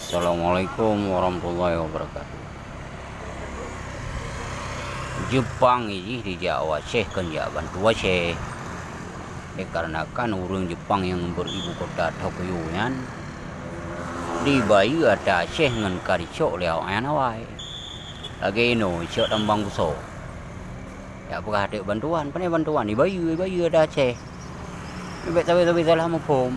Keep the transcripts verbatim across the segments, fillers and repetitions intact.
Assalamualaikum warahmatullahi wabarakatuh. Jeupang jih dijak u Aceh kon jak bantu Aceh. Dikarenakan ureuëng Jeupang nyang beribu kota Tokyo nyan dibayeue ata Aceh ngon ka dicok lé awaknyan awai. Lagée inoe cok tambang buso. Jak peugah teuk bantuan, pane bantuan dibayeue, dibayeue ata Aceh. Bék sabe-sabe salah muphom.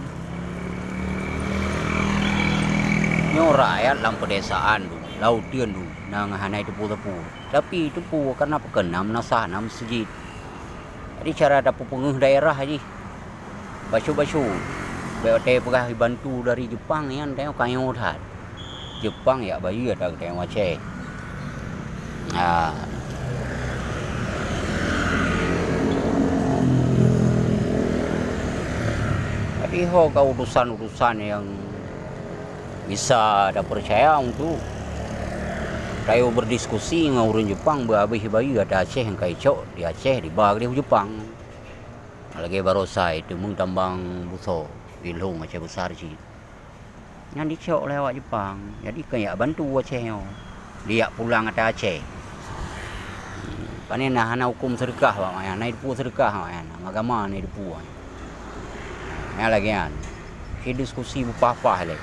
Nyoe rakyat lam peudesaan dum, lam uteuen dum, nyang hana jiteupeue-teupeue. Tapi jiteupeue kareuna pakon na meunasah, na meuseujid. Jadi cara tapeupeungeuh daerah jih. Bacut-bacut. Bék watée peugah jibantu dari Jeupang nyan, tanyoe kayée that. Jeupang jak bayeue ata geutanyoe Aceh. Ha. Tapi ho ka urusan-urusan nyang bisa tapeucaya untuk tanyoe beudiskusi ngon ureuëng Jeupang beuhabéh bayeue ata Aceh nyang ka jicok di Aceh diba keudeh u Jeupang. Lagée barosa teumeung tambang buso di lhong Aceh Besar cit. Nyan dicok lé awak Jeupang, jadi kon jak bantu Aceh nyoe. Dijak pulang ata Aceh. Pane na hana huköm seudeukah awaknyan, na jiteupeue seudeukah awaknyan, agama na jiteupeue. Nyan lagée nyan. Sidiskusi beupah-pah lé.